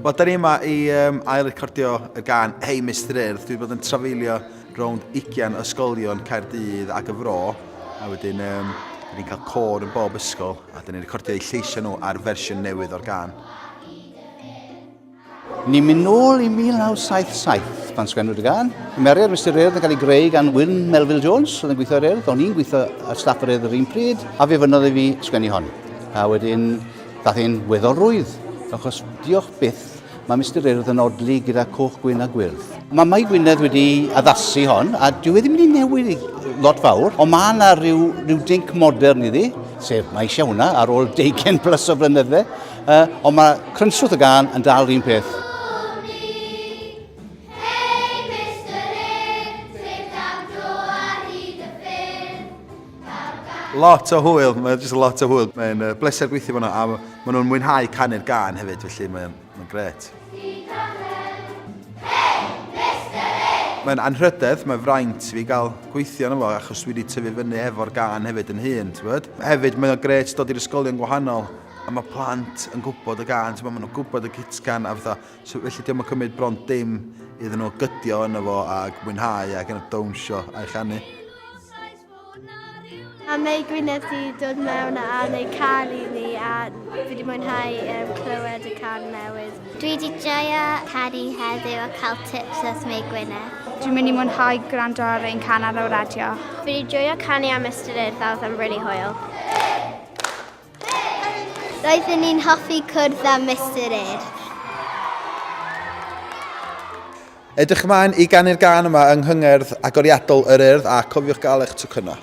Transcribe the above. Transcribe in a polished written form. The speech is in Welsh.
Wel, da ni yma i um, ail-recordio y gan Hei Mister Urdd. Dwi wedi bod yn trafeilio rownd 20 ysgolion Caerdydd ac y Fro. A wedyn, um, da ni'n cael côr yn bob ysgol a da ni'n recordio eu lleisiau nhw ar fersiwn newydd o'r gan. Ni'n mynd nôl i 1977 pan sgwennwyd y gân. Cymeriad Mister Urdd yn cael ei greu gan Wyn Melville Jones, oedd yn gweithio ar Urdd. O'n i'n gweithio ar staff yr Urdd yr un pryd, a fe fynnodd i fi sgwennu hon. A wedyn, dath hi'n weddol rwydd, achos diolch byth, mae Mister Urdd yn odli gyda coch, gwyn a gwyrdd. Mae Mai Gwynedd wedi addasu hon, a dyw e ddim wedi newid lot fawr, ond mae yna rhyw, rhyw dinc modern iddi, sef mae eisiau hwnna ar ôl deugain plus o flynydde. Uh, ond mae crynswth y gân yn dal yr un peth. Lot o hwyl, mae'n just lot o hwyl. Mae'n uh, bleser gweithio fo a maen nhw'n mwynhau canu'r gân hefyd, felly mae'n mae gret. Mae'n anrhydedd, mae'n fraint i fi gael gweithio yno fo, achos dwi wedi tyfu fyny efo'r gân hefyd yn hun, ti'n gwybod? Hefyd, mae'n gret dod i'r ysgolion gwahanol a mae plant yn gwybod y gân, ti'n maen nhw'n gwybod y cytgan a fatha, so felly dio'm yn cymryd bron dim iddyn nhw gydio yno fo ac mwynhau ac yn dawnsio a'i chanu. A Mei Gwynedd di dod mewn a neud cân i ni a fi wedi mwynhau um, clywed y cân newydd. Dwi wedi joio canu heddiw a cael tips wrth Mei Gwynedd. Dwi'n mynd i mwynhau gwrando ar ein cân ar y radio. Fi wedi joio canu am Mister Urdd a oedd yn really hwyl. Roeddwn i'n hoffi cwrdd â Mister Urdd. Edrych ymlaen i ganu'r gân yma yng nghyngerdd agoriadol yr Urdd a cofiwch gael eich tocynnau.